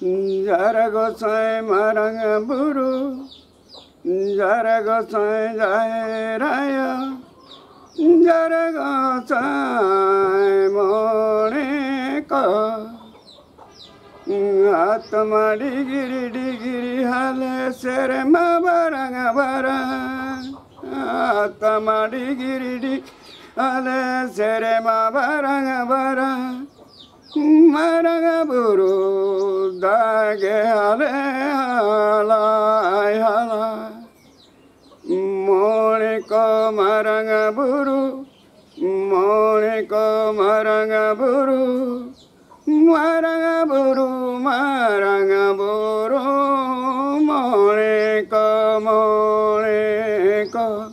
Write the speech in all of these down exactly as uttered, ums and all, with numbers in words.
ᱡᱟᱦᱮᱨ ᱜᱚᱸᱥᱟᱭ ᱢᱟᱨᱟᱝ ᱵᱩᱨᱩ, ᱡᱟᱦᱮᱨ ᱜᱚᱸᱥᱟᱭ ᱡᱟᱦᱮᱨ ᱟᱭᱳ, ᱡᱟᱦᱮᱨ ᱜᱚᱸᱥᱟᱭ ᱢᱚᱬᱮ ᱠᱚ᱾ ᱟᱛᱢᱟ ᱰᱤᱜᱽᱨᱤ ᱰᱤᱜᱽᱨᱤ ᱦᱟᱞᱮ ᱥᱮᱨᱢᱟ ᱵᱟᱨᱟᱝ ᱵᱟᱨᱟᱝ᱾ ᱟᱛᱢᱟ ᱰᱤᱜᱽᱨᱤ ᱰᱤᱜᱽᱨᱤ ᱦᱟᱞᱮ ᱥᱮᱨᱢᱟ ᱵᱟᱨᱟᱝ ᱵᱟᱨᱟᱝ᱾ ᱢᱟᱨᱟᱝ ᱵᱩᱨᱩ ᱫᱟᱜᱮ ᱦᱟᱞᱮ ᱦᱟᱞᱟᱭ ᱦᱟᱞᱟ᱾ ᱢᱚᱬᱮ ᱠᱚ ᱢᱟᱨᱟᱝ ᱵᱩᱨᱩ, ᱢᱚᱬᱮ ᱠᱚ ᱢᱟᱨᱟᱝ ᱵᱩᱨᱩ, ᱢᱟᱨᱟᱝ ᱵᱩᱨᱩ, ᱢᱟᱨᱟᱝ ᱵᱩᱨᱩ, ᱢᱚᱬᱮ ᱠᱚ, ᱢᱚᱬᱮ ᱠᱚ,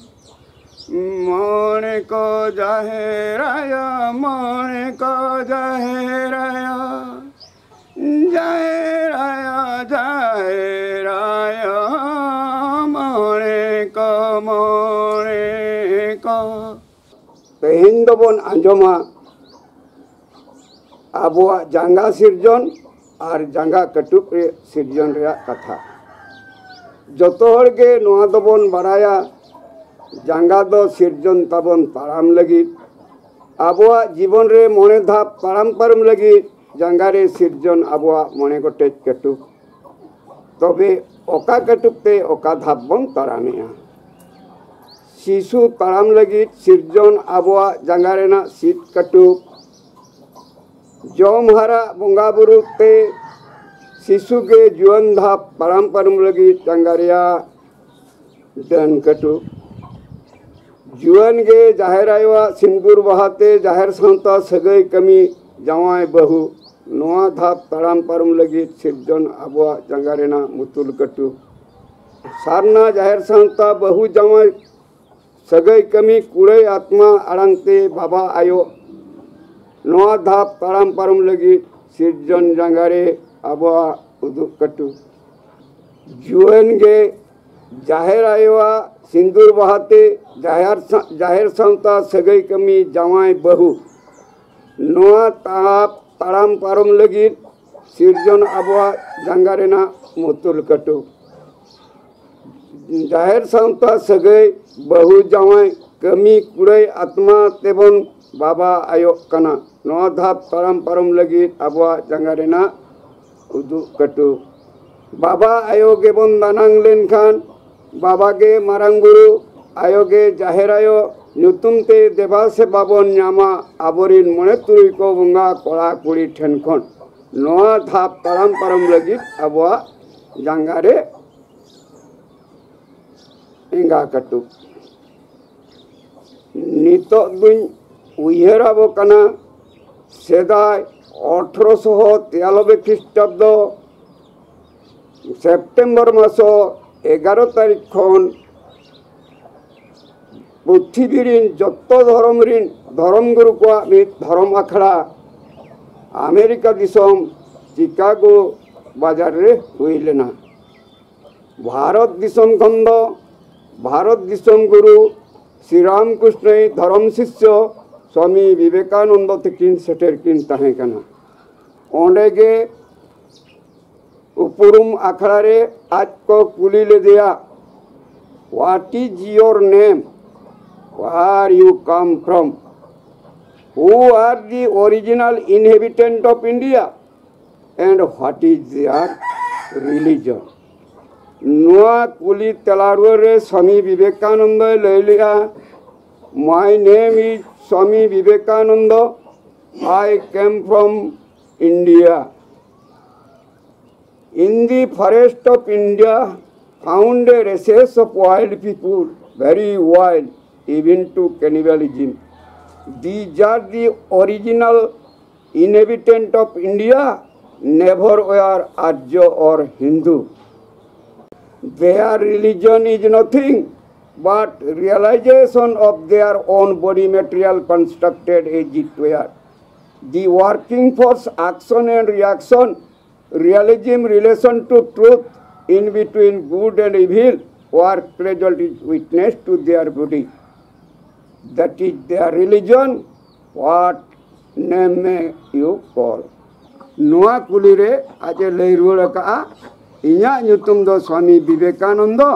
ᱢᱚᱬᱮ ᱠᱚ ᱡᱟᱦᱮᱨ ᱟᱭᱳ, ᱢᱚᱬᱮ ᱠᱚ ᱡᱟᱦᱮᱨ ᱟᱭᱳ᱾ ᱡᱟᱦᱮᱨ ᱟᱭᱳ, ᱡᱟᱦᱮᱨ ᱟᱭᱳ, ᱢᱚᱬᱮ ᱠᱚ, ᱢᱚᱬᱮ ᱠᱚ᱾ ᱛᱮᱦᱮᱧ ᱫᱚᱵᱚᱱ ᱟᱸᱡᱚᱢᱟ ᱟᱵᱚᱣᱟᱜ ᱡᱟᱸᱜᱟ ᱥᱤᱨᱡᱚᱱ ᱟᱨ ᱡᱟᱸᱜᱟ ᱠᱟᱹᱴᱩᱵ ᱨᱮ ᱥᱤᱨᱡᱚᱱ ᱨᱮᱭᱟᱜ ᱠᱟᱛᱷᱟ᱾ ᱡᱚᱛᱚ ᱦᱚᱲ ᱜᱮ ᱱᱚᱣᱟ ᱫᱚᱵᱚᱱ ᱵᱟᱲᱟᱭᱟ, ᱡᱟᱸᱜᱟ ᱫᱚ ᱥᱤᱨᱡᱚᱱ ᱛᱟᱵᱚᱱ ᱛᱟᱲᱟᱢ ᱞᱟᱹᱜᱤᱫ᱾ ᱟᱵᱚᱣᱟᱜ ᱡᱤᱵᱚᱱ ᱨᱮ ᱢᱚᱬᱮ ᱫᱷᱟᱯ ᱛᱟᱲᱟᱢ ᱯᱟᱨᱚᱢ ᱞᱟᱹᱜᱤᱫ ᱡᱟᱸᱜᱟ ᱨᱮ ᱥᱤᱨᱡᱚᱱ ᱟᱵᱚᱣᱟᱜ ᱢᱚᱬᱮ ᱜᱚᱴᱮᱡ ᱠᱟᱹᱴᱩᱵ᱾ ᱛᱚᱵᱮ ᱚᱠᱟ ᱠᱟᱹᱴᱩᱵ ᱛᱮ ᱚᱠᱟ ᱫᱷᱟᱯ ᱵᱚᱱ ᱛᱟᱲᱟᱢᱮᱜᱼᱟ? ᱥᱤᱥᱩ ᱛᱟᱲᱟᱢ ᱞᱟᱹᱜᱤᱫ ᱥᱤᱨᱡᱚᱱ ᱟᱵᱚᱣᱟᱜ ᱡᱟᱸᱜᱟ ᱨᱮᱱᱟᱜ ᱥᱤᱛ ᱠᱟᱹᱴᱩᱵ᱾ ᱡᱚᱢ ᱦᱟᱨᱟ ᱵᱚᱸᱜᱟ ᱵᱩᱨᱩ ᱛᱮ ᱥᱤᱥᱩ ᱜᱮ ᱡᱩᱣᱟᱹᱱ ᱫᱷᱟᱯ ᱛᱟᱲᱟᱢ ᱯᱟᱨᱚᱢ ᱞᱟᱹᱜᱤᱫ ᱡᱟᱸᱜᱟ ᱨᱮᱭᱟᱜ ᱰᱟᱹᱱ ᱠᱟᱹᱴᱩᱵ᱾ ᱡᱩᱣᱟᱹᱱ ᱜᱮ ᱡᱟᱦᱮᱨ ᱟᱭᱳᱣᱟᱜ ᱥᱤᱸᱫᱩᱨ ᱵᱟᱦᱟ ᱛᱮ ᱡᱟᱦᱮᱨ ᱥᱟᱶᱛᱟ ᱥᱟᱹᱜᱟᱹᱭ ᱠᱟᱹᱢᱤ ᱡᱟᱶᱟᱭ ᱵᱟᱹᱦᱩ᱾ ᱱᱚᱣᱟ ᱫᱷᱟᱯ ᱛᱟᱲᱟᱢ ᱯᱟᱨᱚᱢ ᱞᱟᱹᱜᱤᱫ ᱥᱤᱨᱡᱚᱱ ᱟᱵᱚᱣᱟᱜ ᱡᱟᱸᱜᱟ ᱨᱮᱱᱟᱜ ᱢᱩᱛᱩᱞ ᱠᱟᱹᱴᱩᱵ᱾ ᱥᱟᱨᱱᱟ ᱡᱟᱦᱮᱨ ᱥᱟᱶᱛᱟ ᱵᱟᱹᱦᱩ ᱡᱟᱶᱟᱭ ᱥᱟᱹᱜᱟᱹᱭ ᱠᱟᱹᱢᱤ ᱠᱩᱲᱟᱹᱭ ᱟᱛᱢᱟ ᱟᱲᱟᱝ ᱛᱮ ᱵᱟᱵᱟ ᱟᱭᱳ᱾ ᱱᱚᱣᱟ ᱫᱷᱟᱯ ᱛᱟᱲᱟᱢ ᱯᱟᱨᱚᱢ ᱞᱟᱹᱜᱤᱫ ᱥᱤᱨᱡᱚᱱ ᱡᱟᱸᱜᱟ ᱨᱮ ᱟᱵᱚᱣᱟᱜ ᱩᱫᱩᱜ ᱠᱟᱹᱴᱩᱵ᱾ ᱡᱩᱣᱟᱹᱱ ᱜᱮ ᱡᱟᱦᱮᱨ ᱟᱭᱳᱣᱟᱜ ᱥᱤᱸᱫᱩᱨ ᱵᱟᱦᱟ ᱛᱮ ᱡᱟᱦᱮᱨ ᱥᱟ-, ᱡᱟᱦᱮᱨ ᱥᱟᱶᱛᱟ ᱥᱟᱹᱜᱟᱹᱭ ᱠᱟᱹᱢᱤ ᱡᱟᱶᱟᱭ ᱵᱟᱹᱦᱩ᱾ ᱱᱚᱣᱟ ᱫᱷᱟᱯ ᱛᱟᱲᱟᱢ ᱯᱟᱨᱚᱢ ᱞᱟᱹᱜᱤᱫ ᱥᱤᱨᱡᱚᱱ ᱟᱵᱚᱣᱟᱜ ᱡᱟᱸᱜᱟ ᱨᱮᱱᱟᱜ ᱢᱩᱛᱩᱞ ᱠᱟᱹᱴᱩᱵ᱾ ᱡᱟᱦᱮᱨ ᱥᱟᱶᱛᱟ ᱥᱟᱹᱜᱟᱹᱭ, ᱵᱟᱹᱦᱩ ᱡᱟᱶᱟᱭ, ᱠᱟᱹᱢᱤ ᱠᱩᱲᱟᱹᱭ ᱟᱛᱢᱟ ᱛᱮᱵᱚᱱ ᱵᱟᱵᱟ ᱟᱭᱚᱜ ᱠᱟᱱᱟ᱾ ᱱᱚᱣᱟ ᱫᱷᱟᱯ ᱛᱟᱲᱟᱢ ᱯᱟᱨᱚᱢ ᱞᱟᱹᱜᱤᱫ ᱟᱵᱚᱣᱟᱜ ᱡᱟᱸᱜᱟ ᱨᱮᱱᱟᱜ ᱩᱫᱩᱜ ᱠᱟᱹᱴᱩᱵ᱾ ᱵᱟᱵᱟ ᱟᱭᱳ ᱜᱮᱵᱚᱱ ᱫᱟᱱᱟᱝ ᱞᱮᱱᱠᱷᱟᱱ ᱵᱟᱵᱟ ᱜᱮ ᱢᱟᱨᱟᱝ ᱵᱩᱨᱩ, ᱟᱭᱳ ᱜᱮ ᱡᱟᱦᱮᱨ ᱟᱭᱳ ᱧᱩᱛᱩᱢ ᱛᱮ ᱫᱮᱵᱟ ᱥᱮᱵᱟ ᱵᱚᱱ ᱧᱟᱢᱟ ᱟᱵᱚᱨᱤᱱ ᱢᱚᱬᱮ ᱛᱩᱨᱩᱭ ᱠᱚ ᱵᱚᱸᱜᱟ ᱠᱚᱲᱟ ᱠᱩᱲᱤ ᱴᱷᱮᱱ ᱠᱷᱚᱱ᱾ ᱱᱚᱣᱟ ᱫᱷᱟᱯ ᱛᱟᱲᱟᱢ ᱯᱟᱨᱚᱢ ᱞᱟᱹᱜᱤᱫ ᱟᱵᱚᱣᱟᱜ ᱡᱟᱸᱜᱟ ᱨᱮ ᱮᱸᱜᱟ ᱠᱟᱹᱴᱩᱵ᱾ ᱱᱤᱛᱚᱜ ᱫᱩᱧ ᱩᱭᱦᱟᱹᱨ ᱟᱵᱚ ᱠᱟᱱᱟ, ᱥᱮᱫᱟᱭ ᱟᱴᱷᱨᱚᱥᱚ ᱛᱮᱭᱟᱞᱚᱵᱮ ᱠᱷᱨᱤᱥᱴᱟᱵᱫᱚ ᱥᱮᱯᱴᱮᱢᱵᱚᱨ ᱢᱟᱥᱚ ᱮᱜᱟᱨᱚ ᱛᱟᱹᱨᱤᱠᱷ ᱠᱷᱚᱱ ᱯᱨᱤᱛᱷᱤᱵᱤ ᱨᱤᱱ ᱡᱚᱛᱚ ᱫᱷᱚᱨᱚᱢ ᱨᱤᱱ ᱫᱷᱚᱨᱚᱢ ᱜᱩᱨᱩ ᱠᱚᱣᱟᱜ ᱢᱤᱫ ᱫᱷᱚᱨᱚᱢ ᱟᱠᱷᱲᱟ ᱟᱢᱮᱨᱤᱠᱟ ᱫᱤᱥᱚᱢ ᱪᱤᱠᱟᱜᱳ ᱵᱟᱡᱟᱨ ᱨᱮ ᱦᱩᱭ ᱞᱮᱱᱟ᱾ ᱵᱷᱟᱨᱚᱛ ᱫᱤᱥᱚᱢ ᱠᱷᱚᱱ ᱫᱚ ᱵᱷᱟᱨᱚᱛ ᱫᱤᱥᱚᱢ ᱜᱩᱨᱩ ᱥᱨᱤ ᱨᱟᱢᱠᱨᱤᱥᱱᱚᱭᱤᱡ ᱫᱷᱚᱨᱚᱢ ᱥᱤᱥᱭᱚ ᱥᱣᱟᱢᱤ ᱵᱤᱵᱮᱠᱟᱱᱚᱱᱫᱚ ᱛᱟᱹᱠᱤᱱ ᱥᱮᱴᱮᱨ ᱠᱤᱱ ᱛᱟᱦᱮᱸ ᱠᱟᱱᱟ᱾ ᱚᱸᱰᱮ ᱜᱮ ᱩᱯᱨᱩᱢ ᱟᱠᱷᱲᱟ ᱨᱮ ᱟᱡ ᱠᱚ ᱠᱩᱞᱤ ᱞᱮᱫᱮᱭᱟ, "What is your name? Where you come from? Who are the original inhabitant of India? And what is their religion?" ᱱᱚᱣᱟ ᱠᱩᱞᱤ ᱛᱮᱞᱟ ᱨᱩᱣᱟᱹᱲ ᱨᱮ ᱥᱣᱟᱢᱤ ᱵᱤᱵᱮᱠᱟᱱᱚᱱᱫᱚᱭ ᱞᱟᱹᱭ ᱞᱮᱫᱼᱟ, "My name is Swami Vivekananda. I came from India. In the forest of India, found a races of wild people, very wild, even to cannibalism. These are the original inhabitant of India, never were Arya or Hindu. Their religion is nothing but realization of their own body material constructed as it were. The working force, action and reaction, realism, relation to truth, in between good and evil, work result is witness to their body. That is their religion. What name may you call?" ᱱᱚᱣᱟ ᱠᱩᱞᱤ ᱨᱮ ᱟᱡ ᱮ ᱞᱟᱹᱭ ᱨᱩᱣᱟᱹᱲ ᱟᱠᱟᱫᱼᱟ, "ᱤᱧᱟᱹᱜ ᱧᱩᱛᱩᱢ ᱫᱚ ᱥᱣᱟᱢᱤ ᱵᱤᱵᱮᱠᱟᱱᱚᱱᱫᱚ,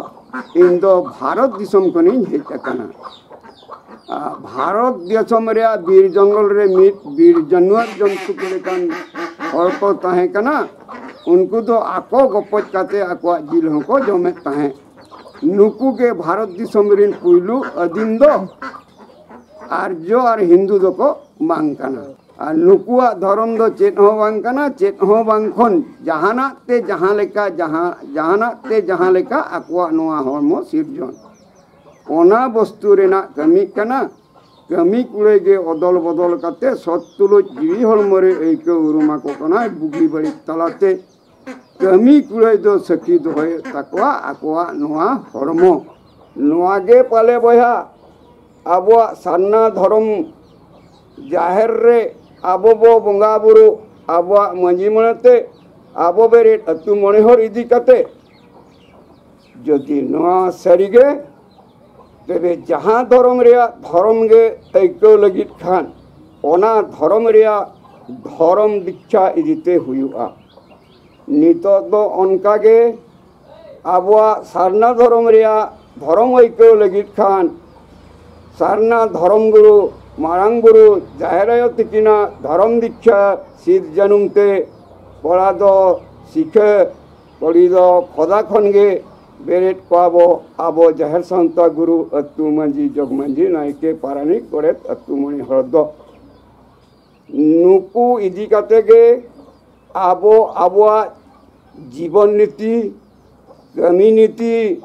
ᱤᱧ ᱫᱚ ᱵᱷᱟᱨᱚᱛ ᱫᱤᱥᱚᱢ ᱠᱷᱚᱱᱤᱧ ᱦᱮᱡ ᱟᱠᱟᱱᱟ᱾" ᱟᱨ ᱵᱷᱟᱨᱚᱛ ᱫᱤᱥᱚᱢ ᱨᱮᱭᱟᱜ ᱵᱤᱨ ᱡᱚᱝᱜᱚᱞ ᱨᱮ ᱢᱤᱫ ᱵᱤᱨ ᱡᱟᱱᱣᱟᱨ ᱡᱚᱱᱛᱩ ᱠᱚ ᱞᱮᱠᱟᱱ ᱦᱚᱲ ᱠᱚ ᱛᱟᱦᱮᱸ ᱠᱟᱱᱟ᱾ ᱩᱱᱠᱩ ᱫᱚ ᱟᱠᱚ ᱜᱚᱯᱚᱡ ᱠᱟᱛᱮ ᱟᱠᱚᱣᱟᱜ ᱡᱤᱞ ᱦᱚᱸᱠᱚ ᱡᱚᱢᱮᱫ ᱛᱟᱦᱮᱸᱫ᱾ ᱱᱩᱠᱩ ᱜᱮ ᱵᱷᱟᱨᱚᱛ ᱫᱤᱥᱚᱢ ᱨᱤᱱ ᱯᱩᱭᱞᱩ ᱟᱹᱫᱤᱢ ᱫᱚ ᱟᱨᱡᱚ ᱟᱨ ᱦᱤᱱᱫᱩ ᱫᱚᱠᱚ ᱵᱟᱝ ᱠᱟᱱᱟ᱾ ᱟᱨ ᱱᱩᱠᱩᱣᱟᱜ ᱫᱷᱚᱨᱚᱢ ᱫᱚ ᱪᱮᱫ ᱦᱚᱸ ᱵᱟᱝ ᱠᱟᱱᱟ, ᱪᱮᱫ ᱦᱚᱸ ᱵᱟᱝ ᱠᱷᱚᱱ ᱡᱟᱦᱟᱱᱟᱜ ᱛᱮ ᱡᱟᱦᱟᱸ ᱞᱮᱠᱟ, ᱡᱟᱦᱟᱸ, ᱡᱟᱦᱟᱱᱟᱜ ᱛᱮ ᱡᱟᱦᱟᱸ ᱞᱮᱠᱟ ᱟᱠᱚᱣᱟᱜ ᱱᱚᱣᱟ ᱦᱚᱲᱢᱚ ᱥᱤᱨᱡᱚᱱ, ᱚᱱᱟ ᱵᱚᱥᱛᱩ ᱨᱮᱱᱟᱜ ᱠᱟᱹᱢᱤ ᱠᱟᱱᱟ᱾ ᱠᱟᱹᱢᱤ ᱠᱩᱲᱟᱹᱭ ᱜᱮ ᱚᱫᱚᱞ ᱵᱚᱫᱚᱞ ᱠᱟᱛᱮ ᱥᱚᱛ ᱛᱩᱞᱩᱡ ᱡᱤᱣᱤ ᱦᱚᱲᱢᱚ ᱨᱮ ᱟᱹᱭᱠᱟᱹᱣ ᱩᱨᱩᱢ ᱟᱠᱚ ᱠᱟᱱᱟᱭ ᱵᱩᱜᱤ ᱵᱟᱹᱲᱤᱡ ᱛᱟᱞᱟᱛᱮ᱾ ᱠᱟᱹᱢᱤ ᱠᱩᱲᱟᱹᱭ ᱫᱚ ᱥᱟᱹᱠᱷᱤ ᱫᱚᱦᱚᱭᱮᱫ ᱛᱟᱠᱚᱣᱟ ᱟᱠᱚᱣᱟᱜ ᱱᱚᱣᱟ ᱦᱚᱲᱢᱚ᱾ ᱱᱚᱣᱟ ᱜᱮ ᱯᱟᱞᱮ ᱵᱚᱭᱦᱟ ᱟᱵᱚᱣᱟᱜ ᱥᱟᱨᱱᱟ ᱫᱷᱚᱨᱚᱢ ᱡᱟᱦᱮᱨ ᱨᱮ ᱟᱵᱚ ᱵᱚ ᱵᱚᱸᱜᱟ ᱵᱩᱨᱩ, ᱟᱵᱚᱣᱟᱜ ᱢᱟᱹᱡᱷᱤ ᱢᱚᱬᱮ ᱛᱮ, ᱟᱵᱚ ᱵᱮᱨᱮᱫ ᱟᱹᱛᱩ ᱢᱚᱬᱮ ᱦᱚᱲ ᱤᱫᱤ ᱠᱟᱛᱮ, ᱡᱩᱫᱤ ᱱᱚᱣᱟ ᱥᱟᱹᱨᱤ ᱜᱮ, ᱛᱚᱵᱮ ᱡᱟᱦᱟᱸ ᱫᱷᱚᱨᱚᱢ ᱨᱮᱭᱟᱜ ᱫᱷᱚᱨᱚᱢ ᱜᱮ ᱟᱹᱭᱠᱟᱹᱣ ᱞᱟᱹᱜᱤᱫ ᱠᱷᱟᱱ, ᱚᱱᱟ ᱫᱷᱚᱨᱚᱢ ᱨᱮᱭᱟᱜ ᱫᱷᱚᱨᱚᱢ ᱫᱤᱠᱪᱷᱟ ᱤᱫᱤ ᱛᱮ ᱦᱩᱭᱩᱜᱼᱟ᱾ ᱱᱤᱛᱚᱜ ᱫᱚ ᱚᱱᱠᱟ ᱜᱮ ᱟᱵᱚᱣᱟᱜ ᱥᱟᱨᱱᱟ ᱫᱷᱚᱨᱚᱢ ᱨᱮᱭᱟᱜ ᱫᱷᱚᱨᱚᱢ ᱟᱹᱭᱠᱟᱹᱣ ᱞᱟᱹᱜᱤᱫ ᱠᱷᱟᱱ, ᱥᱟᱨᱱᱟ ᱫᱷᱚᱨᱚᱢ ᱜᱩᱨᱩ, ᱢᱟᱨᱟᱝ ᱵᱩᱨᱩ, ᱡᱟᱦᱮᱨ ᱟᱭᱳ ᱛᱤᱠᱤᱱᱟᱜ ᱫᱷᱚᱨᱚᱢ ᱫᱤᱠᱪᱷᱟ ᱥᱤᱨ ᱡᱟᱹᱱᱩᱢ ᱛᱮ ᱠᱚᱲᱟ ᱫᱚ ᱥᱤᱠᱷᱟᱹ, ᱠᱩᱲᱤ ᱫᱚ ᱠᱷᱚᱫᱟ ᱠᱷᱚᱱ ᱜᱮ ᱵᱮᱨᱮᱫ ᱠᱚᱣᱟ ᱵᱚ ᱟᱵᱚ ᱡᱟᱦᱮᱨ ᱥᱟᱶᱛᱟ ᱜᱩᱨᱩ, ᱟᱹᱛᱩ ᱢᱟᱹᱡᱷᱤ, ᱡᱚᱜᱽ ᱢᱟᱹᱡᱷᱤ, ᱱᱟᱭᱠᱮ, ᱯᱟᱨᱟᱱᱤᱠ, ᱜᱚᱰᱮᱛ, ᱟᱹᱛᱩ ᱢᱚᱬᱮ ᱦᱚᱲ ᱫᱚ᱾ ᱱᱩᱠᱩ ᱤᱫᱤ ᱠᱟᱛᱮ ᱜᱮ ᱟᱵᱚ ᱟᱵᱚᱣᱟᱜ ᱡᱤᱵᱚᱱ ᱱᱤᱛᱤ, ᱠᱟᱹᱢᱤ ᱱᱤᱛᱤ,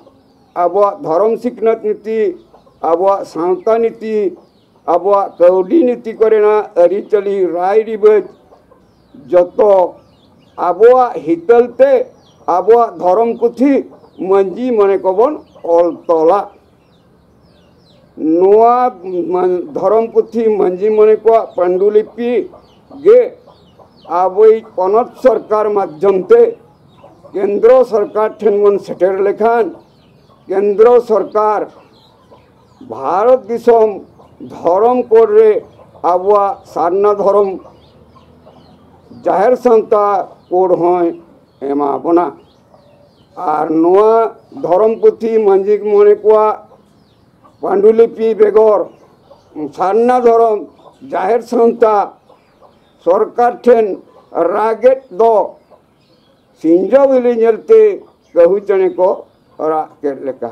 ᱟᱵᱚᱣᱟᱜ ᱫᱷᱚᱨᱚᱢ ᱥᱤᱠᱷᱱᱟᱹᱛ ᱱᱤᱛᱤ, ᱟᱵᱚᱣᱟᱜ ᱥᱟᱶᱛᱟ ᱱᱤᱛᱤ, ᱟᱵᱚᱣᱟᱜ ᱠᱟᱹᱣᱰᱤ ᱱᱤᱛᱤ ᱠᱚᱨᱮᱱᱟᱜ ᱟᱹᱨᱤᱪᱟᱹᱞᱤ, ᱨᱟᱭ ᱨᱤᱵᱟᱹᱡᱽ, ᱡᱚᱛᱚ ᱟᱵᱚᱣᱟᱜ ᱦᱤᱛᱟᱹᱞ ᱛᱮ ᱟᱵᱚᱣᱟᱜ ᱫᱷᱚᱨᱚᱢ ᱯᱩᱛᱷᱤ ᱢᱟᱹᱡᱷᱤ ᱢᱚᱬᱮ ᱠᱚᱵᱚᱱ ᱚᱞ ᱛᱚᱞᱟ᱾ ᱱᱚᱣᱟ ᱢᱟᱹ-, ᱫᱷᱚᱨᱚᱢ ᱯᱩᱛᱷᱤ ᱢᱟᱹᱡᱷᱤ ᱢᱚᱬᱮ ᱠᱚᱣᱟᱜ ᱯᱟᱹᱱᱰᱩᱞᱤᱯᱤ ᱜᱮ ᱟᱵᱚᱭᱤᱡ ᱯᱚᱱᱚᱛ ᱥᱚᱨᱠᱟᱨ ᱢᱟᱫᱽᱫᱷᱚᱢ ᱛᱮ ᱠᱮᱱᱫᱨᱚ ᱥᱚᱨᱠᱟᱨ ᱴᱷᱮᱱ ᱵᱚᱱ ᱥᱮᱴᱮᱨ ᱞᱮᱠᱷᱟᱱ, ᱠᱮᱱᱫᱨᱚ ᱥᱚᱨᱠᱟᱨ ᱵᱷᱟᱨᱚᱛ ᱫᱤᱥᱚᱢ ᱫᱷᱚᱨᱚᱢ ᱠᱳᱰ ᱨᱮ ᱟᱵᱚᱣᱟᱜ ᱥᱟᱨᱱᱟ ᱫᱷᱚᱨᱚᱢ ᱡᱟᱦᱮᱨ ᱥᱟᱶᱛᱟ ᱠᱳᱰ ᱦᱚᱸᱭ ᱮᱢᱟ ᱵᱚᱱᱟ᱾ ᱟᱨ ᱱᱚᱣᱟ ᱫᱷᱚᱨᱚᱢ ᱯᱩᱛᱷᱤ ᱢᱟᱹᱡᱷᱤ ᱢᱚᱬᱮ ᱠᱚᱣᱟᱜ ᱯᱟᱹᱰᱩᱞᱤᱯᱤ ᱵᱮᱜᱚᱨ ᱥᱟᱨᱱᱟ ᱫᱷᱚᱨᱚᱢ ᱡᱟᱦᱮᱨ ᱥᱟᱶᱛᱟ ᱥᱚᱨᱠᱟᱨ ᱴᱷᱮᱱ ᱨᱟᱜᱮᱫ ᱫᱚ ᱥᱤᱧᱡᱚ ᱵᱤᱞᱤ ᱧᱮᱞᱛᱮ ᱠᱟᱹᱦᱩ ᱪᱮᱬᱮ ᱠᱚ ᱨᱟᱜ ᱠᱮᱫ ᱞᱮᱠᱟ᱾